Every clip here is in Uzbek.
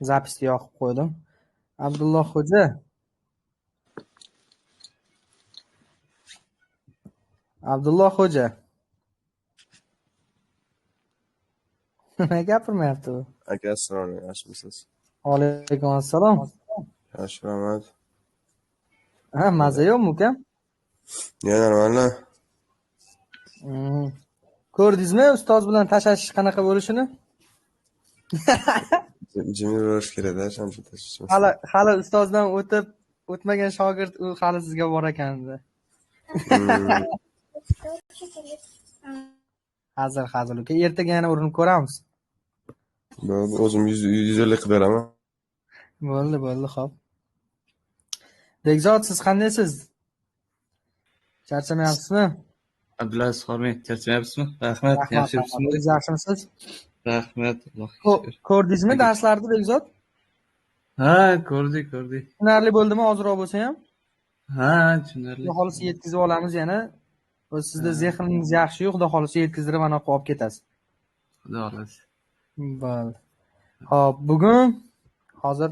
Zapisni yoqib qo'ydim. Abdulloh Xo'ja. Abdulloh Xo'ja. Nima gapirmayapti bu? Aka, assalomu alaykum, yaxshimisiz? Alaykum assalom. Yaxshi, rahmat. Ha, maza yo'qmi ukam? Ya, normalно. Ko'rdingizmi ustoz bilan tashashish qanaqa bo'lishini? Jimmy bo'lish kerak-da, shuning uchun tashishmas. Hali ustozdan o'tib o'tmagan shogird u hali sizga bor ekanda. Hazil, hazil uka. Ertaga yana urinib ko'ramiz. Bo'ldi, o'zim 150 qilib beraman. Bo'ldi, bo'ldi, xo'p. Bekzod, siz qandaysiz? Charchamayapsizmi? Abdulaziz Xormey, charchamayapsizmi? Rahmat, yaxshimisiz? Siz yaxshimisiz? Rahmat, Allohga shukr. Ko'rdingizmi darslarni, Bekzod? Ha, ko'rdik, ko'rdik. Tushunarli bo'ldimi, ozroq bo'lsa ham? Ha, tushunarli. Xudo xolisa yetkazib olamiz yana. O'zi sizda zehningiz yaxshi, Xudo xolisa yetkazdirib ana olib ketasiz. Xudo xolasa. Bo'ldi. Xo'p, bugun hozir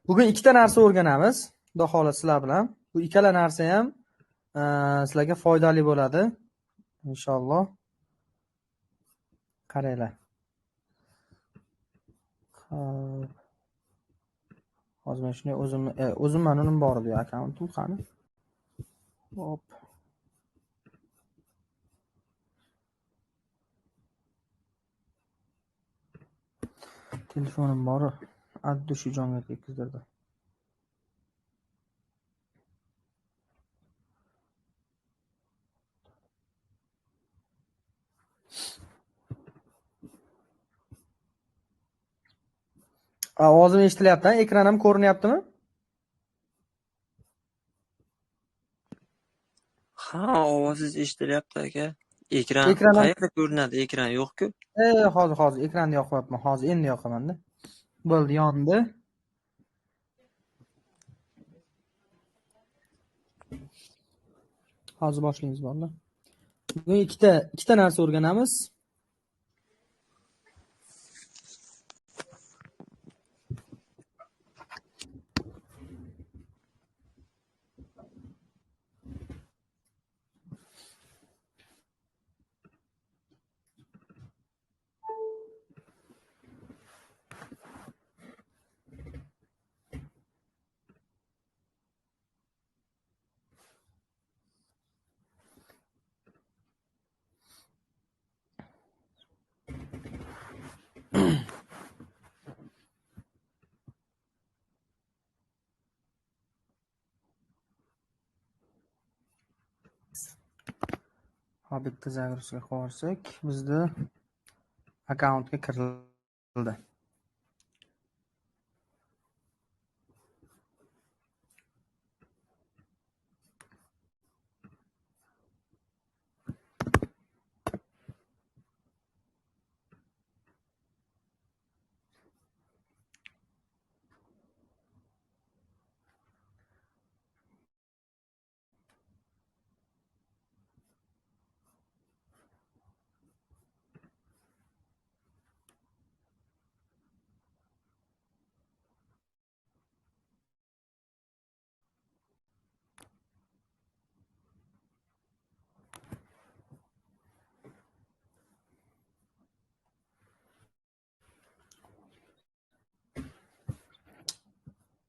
bugun ikkita narsa o'rganamiz, Xudo xolasa sizlar bilan. Bu ikkala narsa ham sizlarga foydali bo'ladi, inshaalloh. Qaranglar. Xo'p. Hozir men shuni o'zim mana unim bor edi, akkauntim qani? Hop. Telefonim bor, addushi jonga tekkizdirdi. Ovozim eshitilyapti, ekran ham ko'rinyaptimi? Ha, ovozingiz eshitilyapti aka. Ekran qayerda ko'rinadi? Ekran yo'q-ku. Hozir ekranni yoqyapman. Hozir endi yoqaman-da. Bo'ldi, yondi. Hozir boshlaymiz bolalar. Bugun ikkita narsa o'rganamiz. Hop, bitta zagruzga qo'ysak, bizda akkauntga kirildi.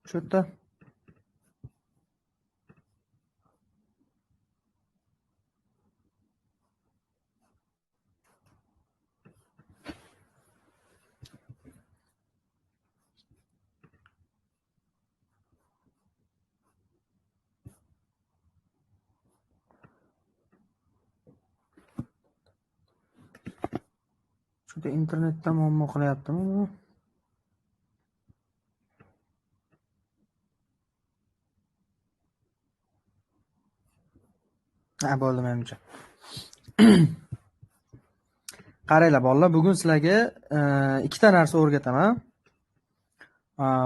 Shu yerda internetda muammo qilyaptimi bu? Ha, bo'ldi menimcha. Qaranglar bolalar, bugun sizlarga ikkita narsa o'rgataman.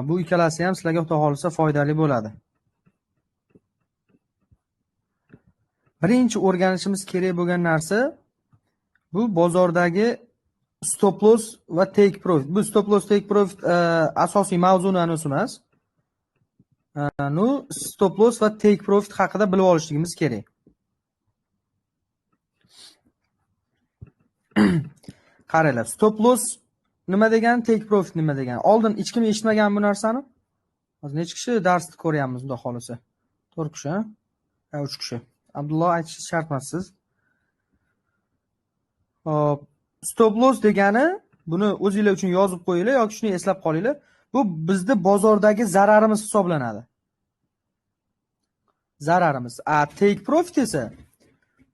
Bu ikkalasi ham sizlarga Xudo xolisa foydali bo'ladi. Birinchi o'rganishimiz kerak bo'lgan narsa bu bozordagi Stop loss va take profit. Bu stop loss take profit asosiy mavzuni anusi emas. Nu stop loss va take profit haqida bilib olishligimiz kerak. Qaranglar, stop loss nima degani, take profit nima degani. Oldin hech kim eshitmagan bu narsani. Hozir necha kishi darsni ko'ryapmiz, xudo xolasa? 4 kishi, ha? 3 kishi. Abdulloh aytishi shart emas siz. Hop, stop loss degani, buni o'zinglar uchun yozib qo'yinglar yoki shuni eslab qolinglar. Bu bizni bozordagi zararimiz hisoblanadi. Zararimiz. A take profit esa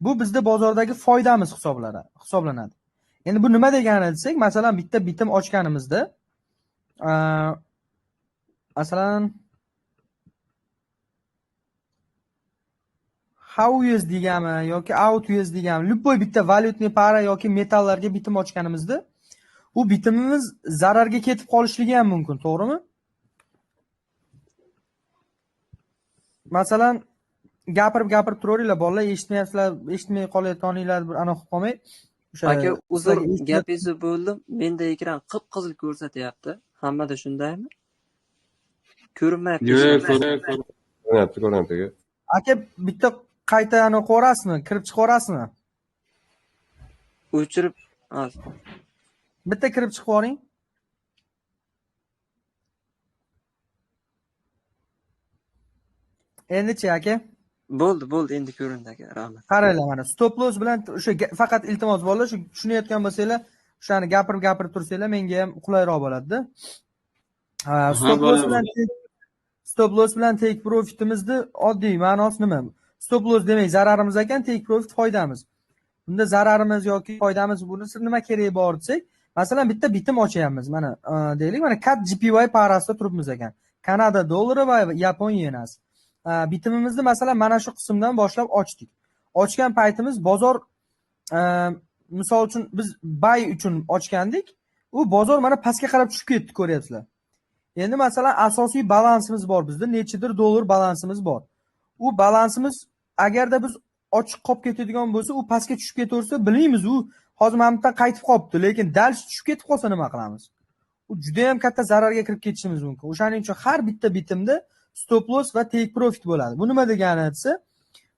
bu bizda bozordagi foydamiz hisoblanadi. Endi bu nima degani desak, masalan, bitta bitim ochganimizda, masalan, HUSD degami yoki AUDUSD degami, любой bitta valyutniy para yoki metallarga bitim ochganimizda, u bitimimiz zararga ketib qolishligi ham mumkin, to'g'rimi? Masalan, gapirib turaveringlar bolalar, eshitmayapsizlar, eshitmay qolayotganinglar bir aniq qilib qolmay. O'sha aka, uzr, gapingizni bo'ldim. Menda ekran qip-qizil ko'rsatyapti. Hammada shundaymi? Ko'rinmayapti. Yo'q, ko'rinyapti, ko'rinyapti aka. Aka, bitta qayta aniq ko'rasizmi? Kirib chiqarasizmi? O'chirib, bitta kirib chiqib yuboring. Endichi aka? Bo'ldi, bo'ldi, endi ko'rindi aka, rahmat. Qaranglar mana, stop loss bilan o'sha faqat iltimos bolalar, shu tushunayotgan bo'lsanglar, o'shani gapirib tursanglar menga ham qulayroq bo'ladi-da. Stop loss bilan stop loss bilan take profitimizni oddiy ma'nosi nima? Stop loss demak zararimiz ekan, take profit foydamiz. Bunda zararimiz yoki foydamiz, buni nima keragi bor desak, masalan, bitta bitim ochyapmiz. Mana, deylik, mana CAD JPY parasida turibmiz ekan. Kanada dollari va Yapon yenasi. Bitimimizni masalan mana shu qismdan boshlab ochdik. Ochgan paytimiz bozor, misol uchun biz buy uchun ochgandik. U bozor mana pastga qarab tushib ketdi, ko'ryapsizlar. Endi masalan asosiy balansimiz bor bizda, nechidir dollar balansimiz bor. U balansimiz agarda biz ochiq qolib ketadigan bo'lsa, u pastga tushib ketaversa, bilmaymiz u hozir mana bu yerdan qaytib qolibdi, lekin dal tushib ketib qolsa nima qilamiz? U juda ham katta zararga kirib ketishimiz mumkin. O'shaning uchun har bitta bitimda stop loss va take profit bo'ladi. Bu nima degani desa,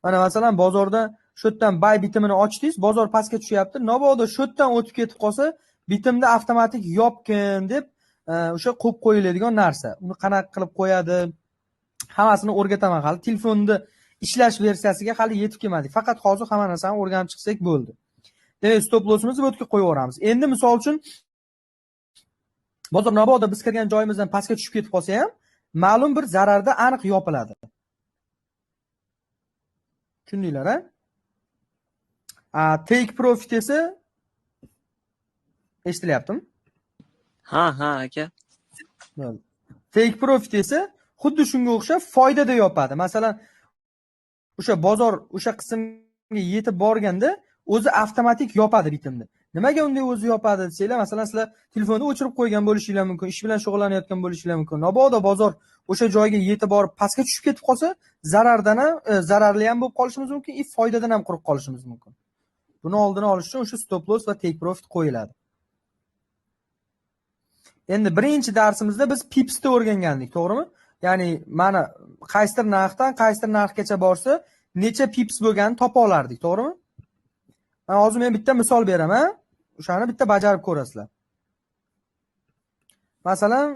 mana masalan bozorda shu yerdan buy bitimini ochdingiz, bozor pastga tushyapti, mabodo shu yerdan o'tib ketib qolsa, bitimni avtomatik yopkin deb o'sha qo'yib qo'yiladigan narsa. Uni qanaqa qilib qo'yadi, hammasini o'rgataman hali. Telefonda ishlash versiyasiga hali yetib kelmadik. Faqat hozir hamma narsani o'rganib chiqsak bo'ldi. Demak, stop lossimizni bu yerga qo'yib yuboramiz. Endi misol uchun bozor mabodo biz kirgan joyimizdan pastga tushib ketib qolsa ham ma'lum bir zararda aniq yopiladi. Tushundinglar, a? Take profit esa eshitilyaptimi? Ha, ha aka. Take profit esa xuddi shunga o'xshab foydada yopadi. Masalan, o'sha bozor o'sha qismga yetib borganda o'zi avtomatik yopadi bitimni. Nimaga unday o'zi yopadi desanglar, masalan, sizlar telefonni o'chirib qo'ygan bo'lishinglar mumkin, ish bilan shug'ullanayotgan bo'lishinglar mumkin. Mabodo bozor o'sha joyga yetib borib pastga tushib ketib qolsa, zarardan ham, zararli ham bo'lib qolishimiz mumkin, foydadan ham quruq qolishimiz mumkin. Buni oldini olish uchun o'sha stop loss va take profit qo'yiladi. Endi birinchi darsimizda biz pipsni o'rgangandik, to'g'rimi? Ya'ni mana qaysidir narxdan qaysidir narxgacha borsa, necha pips bo'lganini topa olardik, to'g'rimi? Mana hozir men bitta misol beraman, o'shani bitta bajarib ko'rasizlar. Masalan,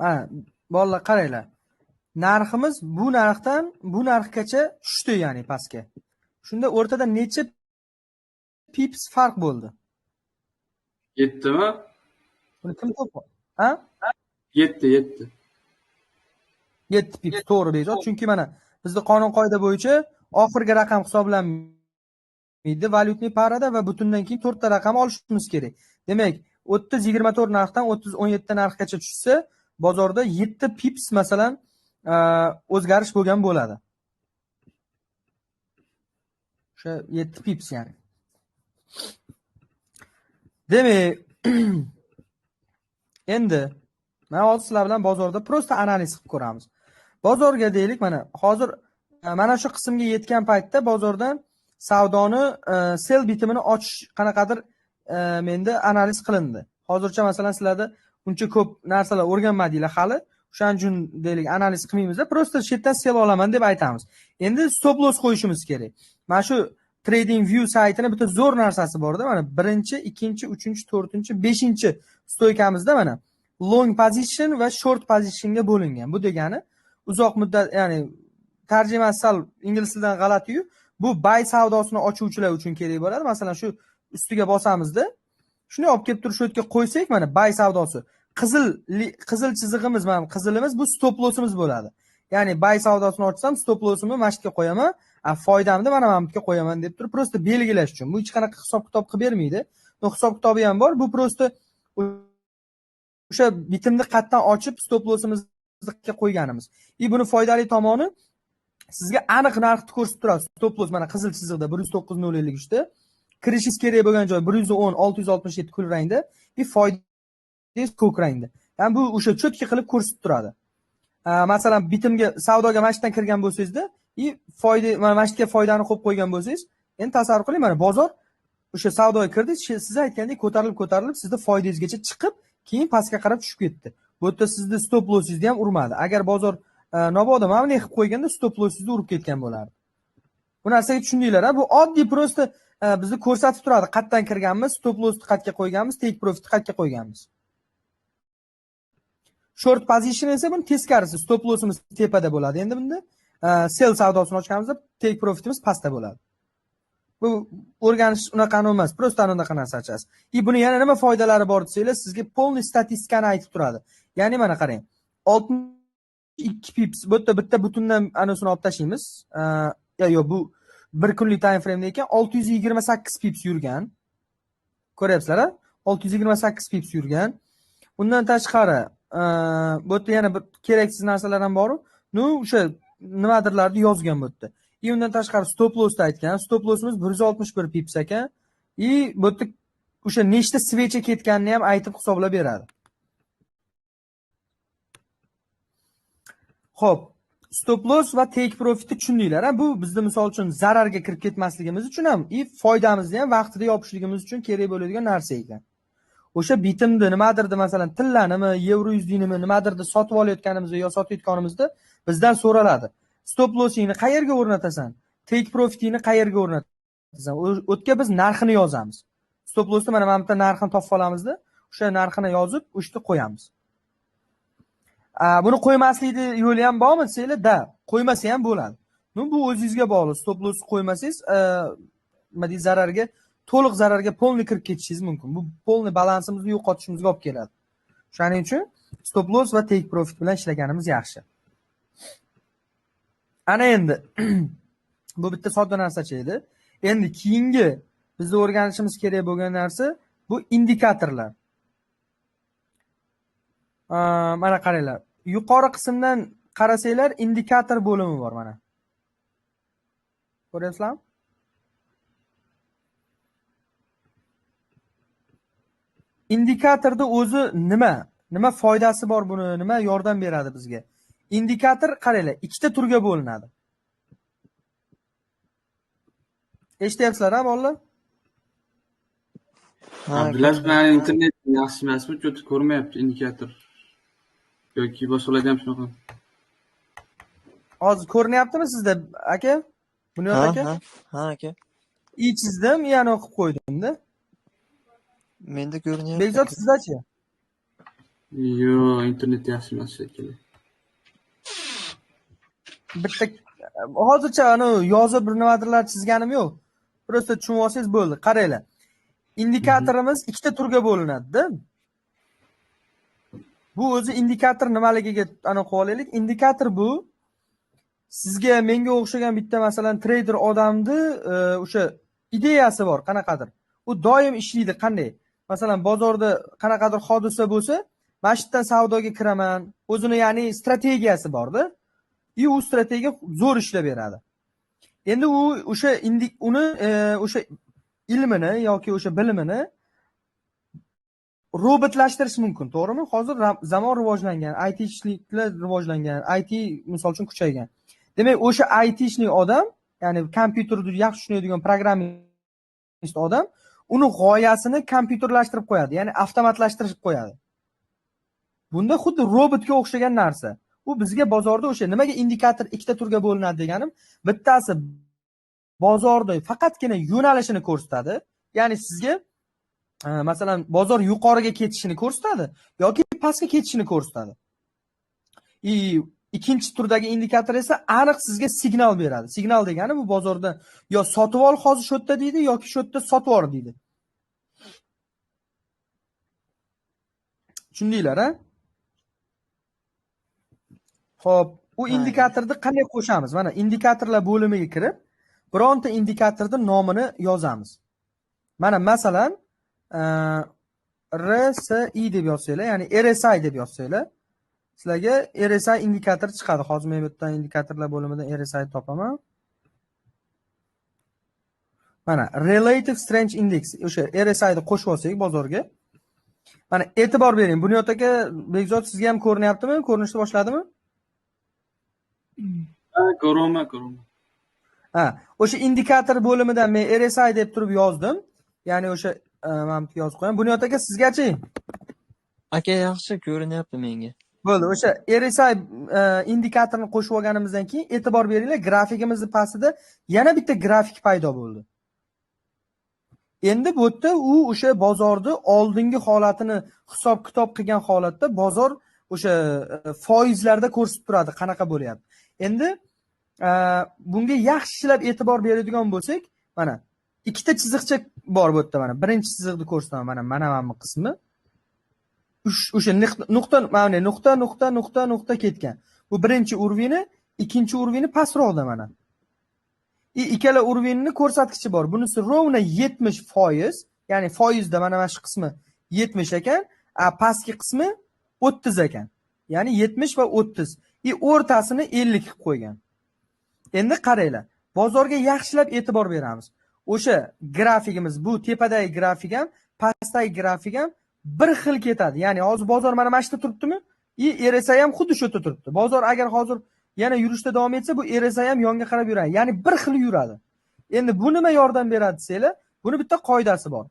mana bolalar qaranglar. Narximiz bu narxdan bu narxgacha tushdi, ya'ni pastga. Shunda o'rtada necha pips farq bo'ldi? 7 mi? Buni kim topdi? Ha? 7, 7. 7 pips, to'g'ri Bekzod. Chunki mana bizda qonun qoida bo'yicha oxirgi raqam hisoblanmaydi. Валютный пара da va butundan keyin 4 ta raqam olishimiz kerak. Demak, 30.24 narxdan 30.17 narxgacha tushsa, bozorda 7 pips masalan o'zgarish bo'lgan bo'ladi. O'sha 7 pips ya'ni. Demak, endi mana hozir sizlar bilan bozorda просто analiz qilib ko'ramiz. Bozorga deylik, mana hozir mana shu qismga yetgan paytda bozordan savdoni sell bitimini ochish qanaqadir menda analiz qilindi. Hozircha masalan sizlarda uncha ko'p narsalar o'rganmadinglar hali. O'shaning uchun deylik analiz qilmaymiz-da, просто shu yerdan sell olaman deb aytamiz. Endi stop loss qo'yishimiz kerak. Mana shu Trading View saytini bitta zo'r narsasi bor-da, mana 1-chi, 2-chi, 3-chi, 4-chi, 5-chi stoykamizda mana long position va short positionga bo'lingan. Bu degani uzoq muddat, ya'ni tarjimasi sal ingliz tilidan g'alati-yu, bu buy savdosini ochuvchilar uchun kerak bo'ladi. Masalan, shu ustiga bosamizda, shuni olib kelib turib shu yerga qo'ysak, mana buy savdosi qizil chizig'imiz, mana qizilimiz bu stop lossimiz bo'ladi. Ya'ni buy savdosini ochsam, stop lossimni mana shu yerga qo'yaman, foydamni mana bu yerga qo'yaman deb turib просто belgilash uchun. Bu hech qanaqa hisob-kitob qilib bermaydi. No hisob kitobi ham bor. Bu просто o'sha bitimni qayerdan ochib stop lossimizni qo'yganimiz. И buni foydali tomoni sizga aniq narxni ko'rsatib turadi. Stop loss mana qizil chiziqda 109.053 da, kirishingiz kerak bo'lgan joy 110.667 kul rangda, и foydangiz ko'k rangda. Ya'ni bu o'sha cho'tki qilib ko'rsatib turadi. Masalan, bitimga savdoga mana shu yerdan kirgan bo'lsangizda, и foyda mana shu yerga foydani qo'yib qo'ygan bo'lsangiz, endi tasavvur qiling, mana bozor o'sha savdoga kirdi, siz aytgandek ko'tarilib sizni foydangizgacha chiqib, keyin pastga qarab tushib ketdi. Bu yerda sizni stop lossingizni ham urmadi. Agar bozor nabodo mana bunday qilib qo'yganda stop lossingizni urib ketgan bo'lardi. Bu narsaga tushundinglar, ha? Bu oddiy просто bizni ko'rsatib turadi. Qayerdan kirganmiz, stop lossni qayerga qo'yganmiz, take profitni qayerga qo'yganmiz. Short position esa buni teskarisi, stop lossimiz tepada bo'ladi. Endi bunda sell savdosini ochganimizda take profitimiz pastda bo'ladi. Bu o'rganish unaqa emas, просто unaqa narsa ochasiz. И buni yana nima foydalari bor desanglar, sizga полный statistikani aytib turadi. Ya'ni mana qarang, 62 pips, bu yerda bitta butundan anasini olib tashlaymiz. Yo'q, bu bir kunlik time frame'da ekan, 628 pips yurgan. Ko'ryapsizlar-a? 628 pips yurgan. Undan tashqari, bu yerda yana bir keraksiz narsalar ham bor-u. Nu, o'sha nimadirlarni yozgan bu yerda. И undan tashqari stop lossni aytgan. Stop lossimiz 161 pips ekan. И bu yerda o'sha nechta svecha ketganini ham aytib hisoblab beradi. Xo'p, stop loss va take profitni tushundinglar, ha? Bu bizni misol uchun zararga kirib ketmasligimiz uchun ham, и foydamizni ham vaqtida yopishligimiz uchun kerak bo'ladigan narsa ekan. O'sha bitimni nimadirni, masalan, tillanimi, yevro yuzdinimi, nimadirni sotib olayotganimizda yo sotayotganimizda bizdan so'raladi. Stop lossingni qayerga o'rnatasan? Take profitingni qayerga o'rnatasan? O'tga biz narxini yozamiz. Stop lossni mana bu yerda narxini topib olamizda, o'sha narxini yozib, o'sha yerga qo'yamiz. Buni qo'ymaslikni yo'li ham bormi desanglar, da, qo'ymasa ham bo'ladi. Nu, bu o'zingizga bog'liq. Stop loss qo'ymasangiz, nima deydi, zararga, to'liq zararga polni kirib ketishingiz mumkin. Bu polni balansimizni yo'qotishimizga olib keladi. Shuning uchun stop loss va take profit bilan ishlaganimiz yaxshi. Ana endi bu bitta sodda narsacha edi. Endi keyingi bizni o'rganishimiz kerak bo'lgan narsa bu indikatorlar. Mana qaranglar. Yuqori qismdan qarasanglar indikator bo'limi bor mana. Ko'ryapsizlarmi? Indikatorda o'zi nima? Nima foydasi bor buni? Nima yordam beradi bizga? Indikator qaranglar, ikkita turga bo'linadi. Eshityapsizlar, ha bolalar? Abdulaziz, meni internet yaxshi emasmi? Cho'ti ko'rmayapti indikator. Yoki boshqalarda ham shunaqa. Hozir ko'rinyaptimi sizda, aka? Bunyod aka? Ha, aka. I chizdim, yana o'qib qo'ydim-da. Menda ko'rinyapti. Bekzod, sizdachi? Yo'q, internet yaxshi emas shekilli. Bitta hozircha anu yozib bir nimadirlar chizganim yo'q. Просто tushunib olsangiz bo'ldi. Qaranglar. Indikatorimiz ikkita turga bo'linadi-da. Bu o'zi indikator nimaligiga aniq qilib olaylik. Indikator bu sizga menga o'xshagan bitta masalan trader odamni o'sha Ideyasi bor qanaqadir. U doim ishlaydi qanday? Masalan, bozorda qanaqadir hodisa bo'lsa, mana shu yerdan savdoga kiraman, o'zini ya'ni strategiyasi borda. И u strategiya zo'r ishlab beradi. Endi u o'sha uni o'sha ilmini yoki o'sha bilimini robotlashtirish mumkin, to'g'rimi? Hozir zamon rivojlangan, IT-ishliklar rivojlangan, IT misol uchun kuchaygan. Demak, o'sha IT-ishlik odam, ya'ni kompyuterni yaxshi tushunadigan programmist odam uni g'oyasini kompyuterlashtirib qo'yadi, ya'ni avtomatlashtirib qo'yadi. Bunda xuddi robotga o'xshagan narsa. U bizga bozorda o'sha nimaga indikator ikkita turga bo'linadi deganim, bittasi bozorda faqatgina yo'nalishini ko'rsatadi, ya'ni sizga masalan bozor yuqoriga ketishini ko'rsatadi yoki pastga ketishini ko'rsatadi. Ikkinchi turdagi indikator esa aniq sizga signal beradi. Signal degani bu bozorda yo sotib ol hozir shu yerda deydi yoki shu yerda sotib yubor deydi. Tushundinglar, a? Xo'p, u indikatorni qanday qo'shamiz? Mana indikatorlar bo'limiga kirib, bironta indikatorning nomini yozamiz. Mana masalan, RSI deb yozsanglar, ya'ni RSI deb yozsanglar, sizlarga RSI indikator chiqadi. Hozir men bu yerdan indikatorlar bo'limidan RSI topaman. Mana Relative Strength Index, o'sha RSI ni qo'shib olsak bozorga. Mana e'tibor bering, Bunyod aka, Bekzod, sizga ham ko'rinyaptimi? Ko'rinishni boshladimi? Ha, ko'raman, ko'raman. Ha, o'sha indikator bo'limidan men RSI deb turib yozdim. Ya'ni o'sha mana bu yozib qo'yaman. Bunyod aka, sizgachi? Aka, yaxshi ko'rinyapti menga. Bo'ldi, o'sha RSI indikatorini qo'shib olganimizdan keyin e'tibor beringlar, grafikimizning pastida yana bitta grafik paydo bo'ldi. Endi bu yerda u o'sha bozorni oldingi holatini hisob-kitob qilgan holatda bozor o'sha foizlarda ko'rsatib turadi, qanaqa bo'lyapti. Endi bunga yaxshilab e'tibor beradigan bo'lsak, mana ikkita chiziqcha bor bu yerda, mana birinchi chiziqni ko'rsataman, mana bu qismi. O'sha nuqta, mana nuqta, nuqta, nuqta, nuqta ketgan. Bu birinchi urvini, ikkinchi urvini pastroqda mana. Ikkala urvinni ko'rsatkichi bor. Bunisi ровно 70%, ya'ni foizda mana shu qismi 70 ekan, a pastki qismi 30 ekan. Ya'ni 70 va 30. O'rtasini 50 qilib qo'ygan. Endi qaranglar, bozorga yaxshilab e'tibor beramiz. O'sha grafikimiz, bu tepadagi grafik ham, pastdagi grafik ham bir xil ketadi. Ya'ni hozir bozor mana shu yerda turibdimi? RSI ham xuddi shu yerda turibdi. Bozor agar hozir yana yurishda davom etsa, bu RSI ham yonga qarab yuradi. Ya'ni bir xil yuradi. Endi bu nima yordam beradi desanglar, buni bitta qoidasi bor.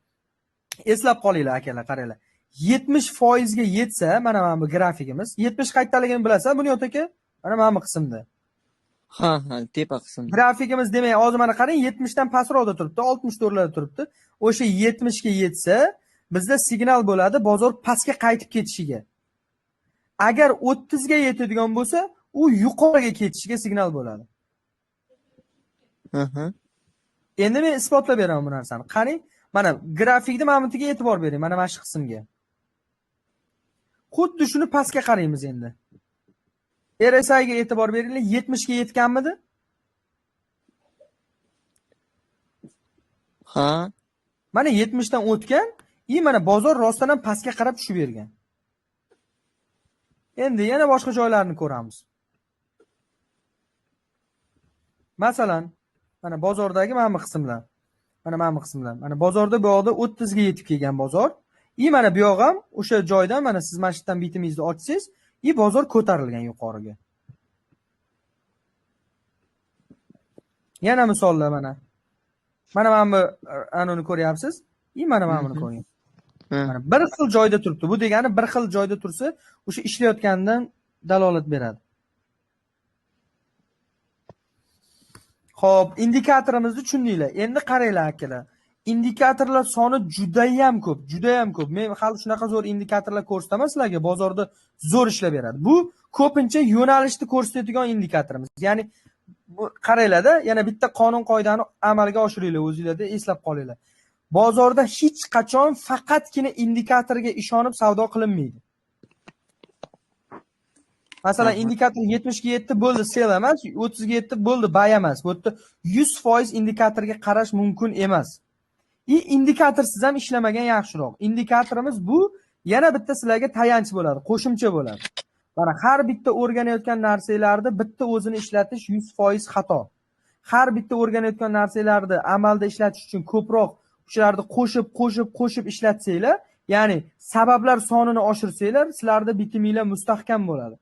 Eslab qolinglar akalar, qaranglar. 70% ga yetsa, mana bu grafikimiz 70 qayerdaligini bilasan, Bunyod aka? Mana bu qismda. Ha, ha, tepa qismda. Grafikimiz demak, hozir mana qarang, 70 dan pastroqda turibdi, 64 larda turibdi. O'sha 70 ga yetsa, bizda signal bo'ladi bozor pastga qaytib ketishiga. Agar 30 ga yetadigan bo'lsa, u yuqoriga ketishiga signal bo'ladi. Endi men isbotlab beraman bu narsani. Qarang, mana grafikda mana bu yerga e'tibor bering, mana shu qismga. Xuddi shuni pastga qaraymiz endi. RSI ga e'tibor beringlar, 70 ga yetganmidi? Ha. Mana 70 dan o'tgan, mana bozor rostdan ham pastga qarab tushib bergan. Endi yana boshqa joylarni ko'ramiz. Masalan, mana bozordagi mana bu qismlar. Mana bu qismlar. Mana bozorda bu yoqda 30 ga yetib kelgan bozor. Mana bu yoq ham o'sha joydan, mana siz mana shu yerdan bitimingizni ochsangiz, bozor ko'tarilgan yuqoriga. Yana misollar mana. Mana bu anuni ko'ryapsiz. Mana buni ko'ring. Mana bir xil joyda turibdi. Bu degani bir xil joyda tursa, o'sha ishlayotganidan dalolat beradi. Xo'p, indikatorimizni tushundinglar. Endi qaranglar akalar. Indikatorlar soni juda ham ko'p, juda ham ko'p. Men hali shunaqa zo'r indikatorlar ko'rsataman sizlarga, bozorda zo'r ishlab beradi. Bu ko'pincha yo'nalishni ko'rsatadigan indikatorimiz. Ya'ni bu qaranglarda, yana bitta qonun qoidani amalga oshiringlar, o'zingizlarda eslab qolinglar. Bozorda hech qachon faqatgina indikatorga ishonib savdo qilinmaydi. Masalan, indikator 70 ga yetdi, bo'ldi, sell emas, 30 ga yetdi, bo'ldi, buy emas. Bu yerda 100% indikatorga qarash mumkin emas. Indikatorsiz ham ishlamagan yaxshiroq. Indikatorimiz bu yana bitta sizlarga tayanch bo'ladi, qo'shimcha bo'ladi. Mana har bitta o'rganayotgan narsalarni bitta o'zini ishlatish 100% xato. Har bitta o'rganayotgan narsalarni amalda ishlatish uchun ko'proq shularni qo'shib, qo'shib, qo'shib ishlatsanglar, ya'ni sabablar sonini oshirsanglar, sizlarda bitiminglar mustahkam bo'ladi.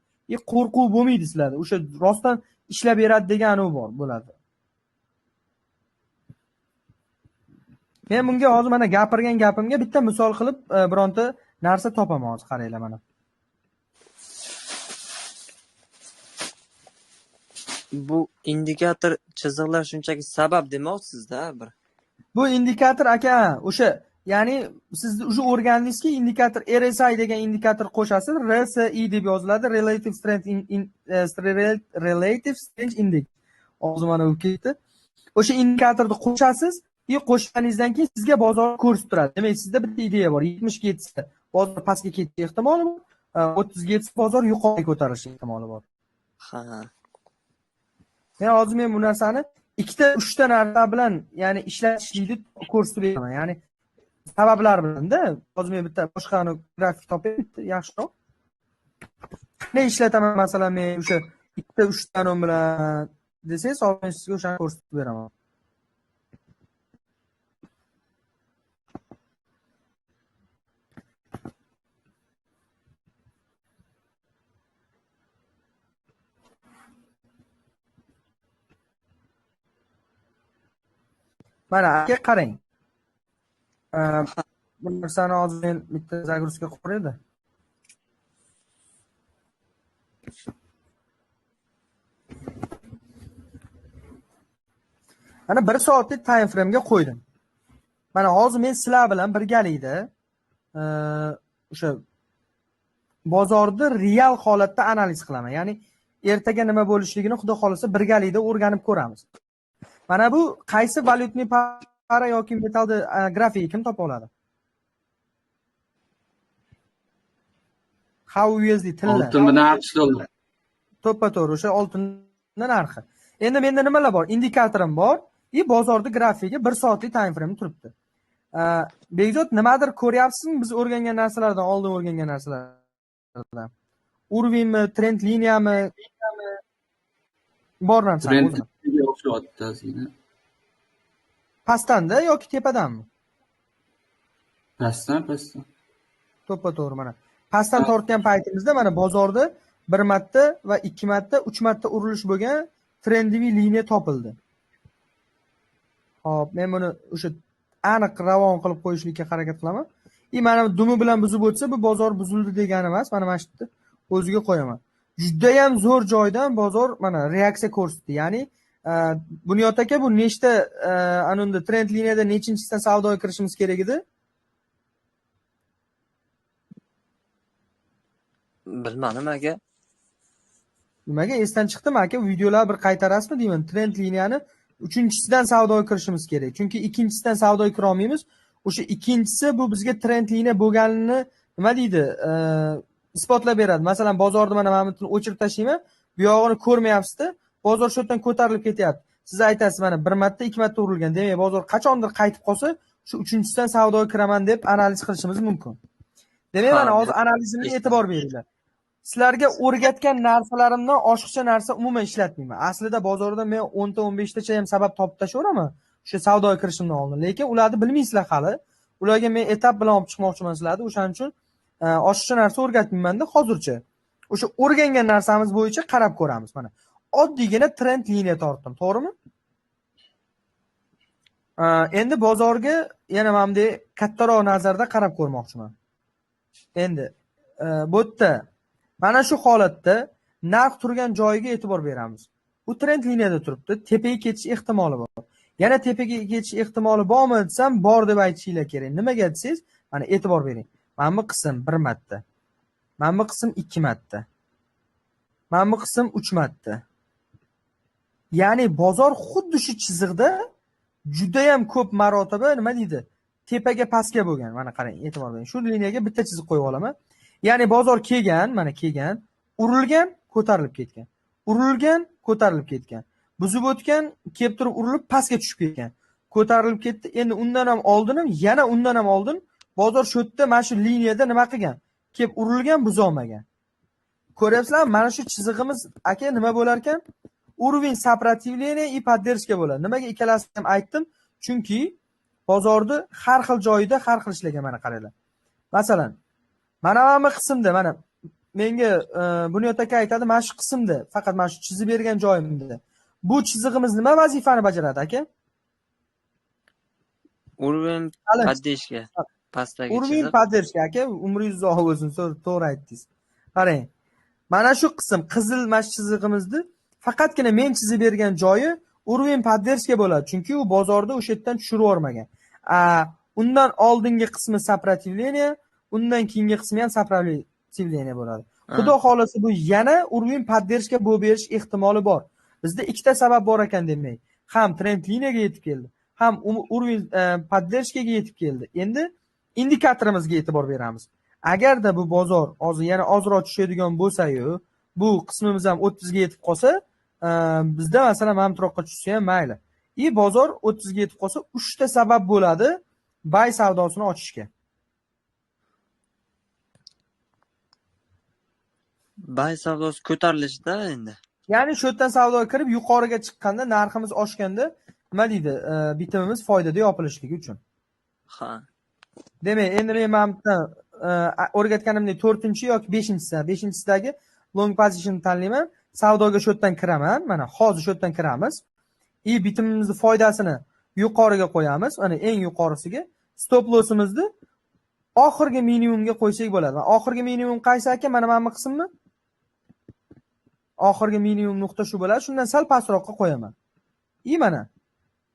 Qo'rquv bo'lmaydi sizlarda. O'sha rostdan ishlab beradi degani bor bo'ladi. Men bunga hozir mana gapirgan gapimga bitta misol qilib bironta narsa topaman hozir, qaranglar mana. Bu indikator chiziqlar shunchaki sabab demoqchisiz-da bir. Bu indikator aka, o'sha, ya'ni siz o'sha o'rgandingizki, indikator RSI degan indikator qo'shasiz, RSI deb yoziladi, Relative Strength Relative Strength Index. Hozir mana u ketdi. O'sha indikatorni qo'shasiz, qo'shganingizdan keyin sizga bozor ko'rsatib turadi. Demak, sizda bitta ideya bor. 70 ga yetsa bozor pastga ketish ehtimoli bor, 30 ga yetsa bozor yuqoriga ko'tarilish ehtimoli bor. Ha. Men hozir men bu narsani ikkita, uchta narsa bilan, ya'ni ishlatishlikni ko'rsatib beraman. Ya'ni sabablar bilan-da. Hozir men bitta boshqa grafik topay, bitta yaxshiroq. Ne ishlataman masalan men o'sha ikkita, uchta bilan desangiz, hozir men sizga o'shani ko'rsatib beraman. Mana aka qarang. Bu narsani hozir men bitta zagruzka qilib qo'yayda. Mana 1 soatlik time frame'ga qo'ydim. Mana hozir men sizlar bilan birgalikda o'sha bozorni real holatda analiz qilaman. Ya'ni ertaga nima bo'lishligini Xudo xolasa birgalikda o'rganib ko'ramiz. Mana bu qaysi valyutniy para yoki metallni grafigi kim topa oladi? XAUUSD tilla. Oltin bilan AQSh dollar. To'ppa-to'g'ri, o'sha oltinning narxi. Endi menda nimalar bor? Indikatorim bor, bozorda grafigi 1 soatlik time frame turibdi. Bekzod, nimadir ko'ryapsizmi biz o'rgangan narsalardan, oldin o'rgangan narsalardan? Urvinmi, trend liniyami? Bor narsa. Trend liniyaga o'xshatdi ozgina. Pastdan-da yoki tepadanmi? Pastdan, pastdan. To'ppa-to'g'ri mana. Pastdan tortgan paytimizda mana bozorda 1 marta va 2 marta, 3 marta urilish bo'lgan trendiviy liniya topildi. Xo'p, men buni o'sha aniq ravon qilib qo'yishlikka harakat qilaman. Mana dumi bilan buzib o'tsa, bu bozor buzildi degani emas. Mana shu yerda o'ziga qo'yaman. Juda ham zo'r joydan bozor mana reaksiya ko'rsatdi. Ya'ni Bunyod aka, bu nechta anunda trend liniyada nechinchisidan savdoga kirishimiz kerak edi? Bilmadim aka. Nimaga esdan chiqdimi aka? Videolar bir qaytarasizmi deyman. Trend liniyani uchinchisidan savdoga kirishimiz kerak. Chunki ikkinchisidan savdoga kira olmaymiz. O'sha ikkinchisi bu bizga trend liniya bo'lganini nima deydi? Isbotlab beradi. Masalan, bozorda mana buni o'chirib tashlayman. Bu yog'ini ko'rmayapsiz-da. Bozor shu yerdan ko'tarilib ketyapti. Siz aytasiz mana 1 marta, 2 marta urilgan. Demak, bozor qachondir qaytib qolsa, shu uchinchisidan savdoga kiraman deb analiz qilishimiz mumkin. Demak, mana hozir analizimga e'tibor beringlar. Sizlarga o'rgatgan narsalarimdan oshiqcha narsa umuman ishlatmayman. Aslida bozorda men 10 ta 15 tacha ham sabab topib tashlayveraman o'sha savdoga kirishimdan oldin. Lekin ularni bilmaysizlar hali. Ularga men etap bilan olib chiqmoqchiman sizlarni. O'shaning uchun oshiqcha narsa o'rgatmayman-da hozircha. O'sha o'rgangan narsamiz bo'yicha qarab ko'ramiz mana. Oddiygina trend liniya tortdim, to'g'rimi? Endi bozorga yana mana bunday kattaroq nazarda qarab ko'rmoqchiman. Endi bu yerda mana shu holatda narx turgan joyiga e'tibor beramiz. U trend liniyada turibdi, tepaga ketish ehtimoli bor. Yana tepaga ketish ehtimoli bormi desam, bor deb aytishinglar kerak. Nimaga desangiz, mana e'tibor bering. Mana bu qism 1 marta. Mana bu qism 2 marta. Mana bu qism 3 marta. Ya'ni bozor xuddi shu chiziqda juda ham ko'p marotaba nima deydi? Tepaga pastga bo'lgan. Mana qarang, e'tibor bering. Shu liniyaga bitta chiziq qo'yib olaman. Ya'ni bozor kelgan, mana kelgan, urilgan, ko'tarilib ketgan. Urilgan, ko'tarilib ketgan. Buzib o'tgan, kelib turib urilib pastga tushib ketgan. Ko'tarilib ketdi. Endi undan ham oldin ham, yana undan ham oldin bozor shu yerda mana shu liniyada nima qilgan? Kelib urilgan, buza olmagan. Ko'ryapsizlarmi? Mana shu chizig'imiz aka nima bo'lar ekan? Уровень сопротивления и поддержка bo'ladi. Nimaga ikkalasini ham aytdim? Chunki bozorni har xil joyida har xil ishlagan, mana qaranglar. Masalan, mana bu qismda mana menga Bunyod aka aytadi, mana shu qismda, faqat mana shu chizib bergan joyimda. Bu chizig'imiz nima vazifani bajaradi aka? Уровень поддержка. Pastdagi Уровень chiziq. поддержка aka, umringiz uzoq bo'lsin, to'g'ri aytdingiz. Qarang. Mana shu qism qizil mana shu chizig'imizni faqatgina men chizib bergan joyi уровень поддержка bo'ladi, chunki u bozorda o'sha yerdan tushirib yubormagan. Undan oldingi qismi сопротивление, undan keyingi qismi ham сопротивление bo'ladi. Xudo xolasa bu yana уровень поддержка bo'lib berish ehtimoli bor. Bizda ikkita sabab bor ekan demak. Ham trend liniyaga yetib keldi, ham уровень поддержка ga yetib keldi. Endi indikatorimizga e'tibor beramiz. Agarda bu bozor hozir yana ozroq tushadigan bo'lsa-yu, bu qismimiz ham 30 ga yetib qolsa, bizda masalan mana bu turoqqa tushsa ham mayli. I bozor 30 ga yetib qolsa, 3 ta sabab bo'ladi buy savdosini ochishga. Buy savdosi ko'tarilishda endi. Ya'ni shu yerdan savdoga kirib yuqoriga chiqqanda narximiz oshganda nima deydi? Bitimimiz foydada yopilishligi uchun. Ha. Demak, endi men mana bu yerdan o'rgatganimdek 4-chi yoki 5-chisi, 5-chisidagi long position tanlayman. Savdoga shu yerdan kiraman. Mana hozir shu yerdan kiramiz. I bitimimizni foydasini yuqoriga qo'yamiz. Mana eng yuqorisiga stop lossimizni oxirgi minimumga qo'ysak bo'ladi. Mana oxirgi minimum qaysi aka? Mana bu qismmi? Oxirgi minimum nuqta shu bo'ladi. Shundan sal pastroqqa qo'yaman. I mana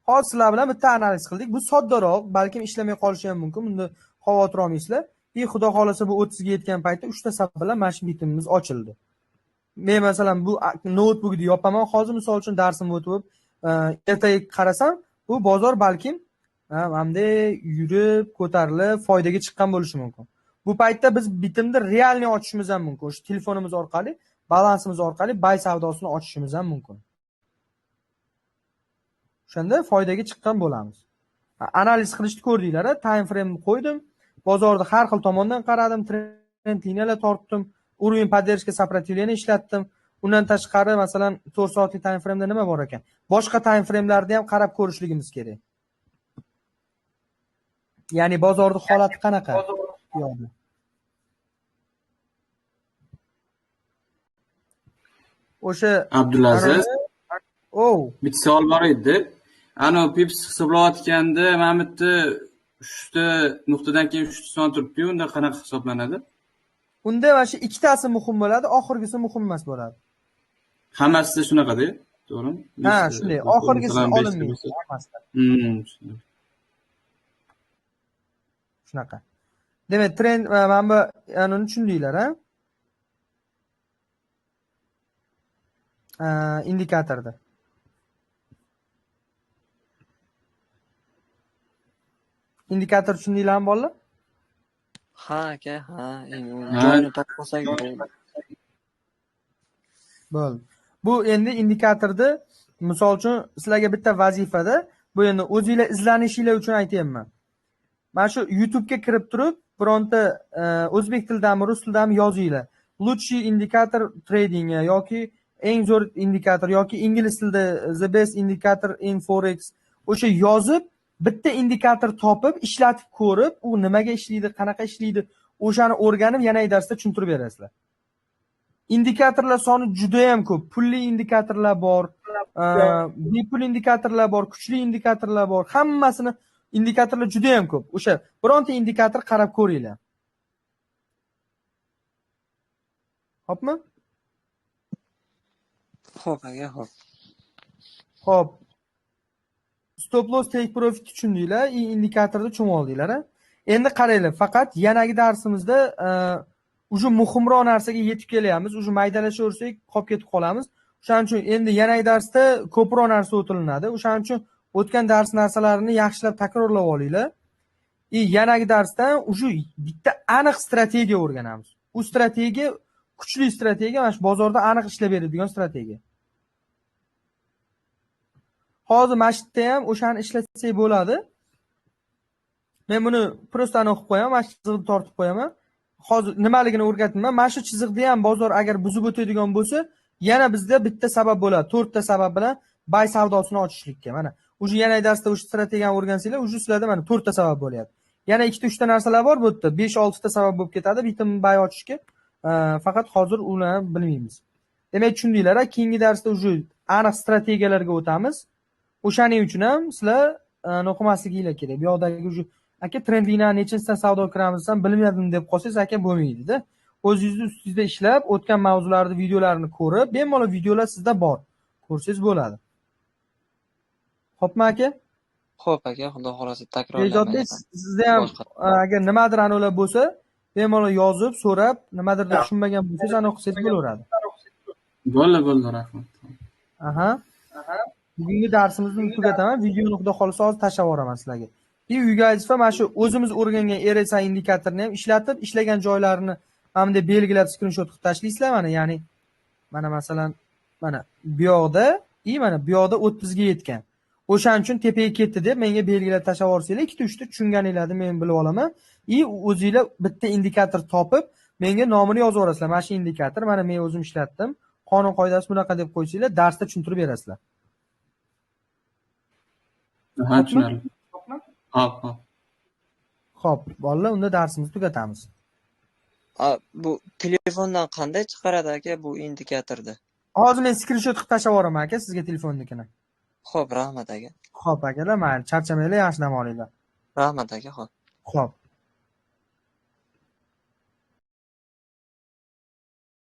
hozir sizlar bilan bitta analiz qildik. Bu soddaroq, balkim ishlamay qolishi ham mumkin. Bunda xavotir olmaysizlar. I xudo xolasa bu 30 ga yetgan paytda 3 ta sabab bilan mana shu bitimimiz ochildi. Men masalan bu noutbukni yopaman. Hozir misol uchun darsimni o'tib, ertaga qarasam, bu bozor balkim hamda yurib, ko'tarilib, foydaga chiqqan bo'lishi mumkin. Bu paytda biz bitimni realni ochishimiz ham mumkin. O'sha telefonimiz orqali, balansimiz orqali buy savdosini ochishimiz ham mumkin. O'shanda foydaga chiqqan bo'lamiz. Analiz qilishni ko'rdinglar, time frame qo'ydim, bozorni har xil tomondan qaradim, trend liniyalar tortdim, уровень поддержка сопротивления ishlatdim. Undan tashqari, masalan, 4 soatlik time frame'da nima bor ekan? Boshqa time frame'larda ham qarab ko'rishligimiz kerak. Ya'ni bozorning holati qanaqa? O'sha Abdulaziz. O. Bitta savol bor edi. Ano pips hisoblayotganda mana bu yerda 3 ta nuqtadan keyin 3 ta son turibdi-yu, unda qanaqa hisoblanadi? Unda mana shu ikkitasi muhim bo'ladi, oxirgisi muhim emas bo'ladi. Hammasida shunaqa-da, to'g'rimi? Ha, shunday. Oxirgisi olinmaydi hammasida. Shunaqa. Demak, trend mana bu anuni tushundinglar, ha? Indikatorda. Indikator tushundinglarmi bolalar? Ha aka, ha, endi joyini topib olsak bo'ldi. Bo'ldi. Bu endi indikatorda, misol uchun sizlarga bitta vazifada, bu endi o'zinglar izlanishinglar uchun aytyapman. Mana shu YouTube'ga kirib turib, bironta o'zbek tilidami, rus tilidami yozinglar. Лучший индикатор trading yoki eng zo'r indikator yoki ingliz tilida the best indicator in forex o'sha yozib, bitta indikator topib, ishlatib ko'rib, u nimaga ishlaydi, qanaqa ishlaydi, o'shani o'rganib yana darsda tushuntirib berasizlar. Indikatorlar soni juda ham ko'p. Pulli indikatorlar bor, bepul indikatorlar bor, kuchli indikatorlar bor. Hammasini indikatorlar juda ham ko'p. O'sha bironta indikator qarab ko'ringlar. Xo'pmi? Xo'p, aka, xo'p. Xo'p. Stop loss, take profit tushundinglar, indikatorni tushunib oldinglar, a? Endi qaranglar, faqat yanagi darsimizda уже muhimroq narsaga yetib kelyapmiz, уже maydalashaversak qolib ketib qolamiz. O'shaning uchun endi yanagi darsda ko'proq narsa o'tilinadi. O'shaning uchun o'tgan dars narsalarini yaxshilab takrorlab olinglar. Yanagi darsdan уже bitta aniq strategiya o'rganamiz. U strategiya Kuchli strategiya, mana shu bozorda aniq ishlab beradigan strategiya. Hozir mana shu yerda ham o'shani ishlatsak bo'ladi. Men buni просто o'qib qo'yaman, mana shu chiziqni tortib qo'yaman. Hozir nimaligini o'rgatmayman. Mana shu chiziqni ham bozor agar buzib o'tadigan bo'lsa, yana bizda bitta sabab bo'ladi. 4 ta sabab bilan buy savdosini ochishlikka. Mana уже yana darsda o'sha strategiyani o'rgansanglar, уже sizlarda mana 4 ta sabab bo'lyapti. Yana 2 ta 3 ta narsalar bor bu yerda. 5-6 ta sabab bo'lib ketadi bitim buy ochishga. Faqat hozir ularni bilmaymiz. Demak, tushundinglar, keyingi darsda уже aniq strategiyalarga o'tamiz. O'shaning uchun ham sizlar o'qimasliginglar kerak. Bu yoqdagi уже aka trend liniyani nechinsidan savdo kiramiz desam, bilmadim deb qolsangiz, aka, bo'lmaydi-da. O'zingizni ustingizda ishlab, o'tgan mavzularni videolarini ko'rib, bemalol, videolar sizda bor. Ko'rsangiz bo'ladi. Xo'pmi, aka? Xo'p, aka, xudo xohlasa Bekzodbek, takrorlamayman. Sizda ham Boshqa agar nimadir anavilar bo'lsa, bemalol yozib, so'rab, nimadir tushunmagan bo'lsangiz, anavi qilsangiz bo'laveradi. Bo'ldi, bo'ldi, rahmat. Aha. Bugungi darsimizni tugataman. Videoni, xudo xohlasa, hozir tashlab yuboraman sizlarga. И uyga vazifa, mana shu o'zimiz o'rgangan RSI indikatorini ham ishlatib, ishlagan joylarini mana bunday belgilab, skrinshot qilib tashlaysizlar mana, ya'ni mana, masalan, mana bu yoqda и mana bu yoqda 30 ga yetgan. O'shaning uchun tepaga ketdi deb menga belgilab tashlab yuborsanglar, ikkita uchta tushunganinglarni men bilib olaman. И o'zinglar bitta indikator topib, menga nomini yozib yuborasizlar. Mana shu indikator, mana men o'zim ishlatdim. Qonun qoidasi bunaqa deb qo'ysanglar, darsda tushuntirib berasizlar. Ha, tushunarli. Hop. Xo'p, bolalar, unda darsimizni tugatamiz. A, bu telefondan qanday chiqaradi, aka, bu indikatorni? Hozir men skrinshot qilib tashlab yuboraman, aka, sizga telefonnikini. Xo'p, rahmat, aka. Xo'p, akalar, mayli, charchamanglar, yaxshi dam olinglar. Rahmat, aka, xo'p. Xo'p.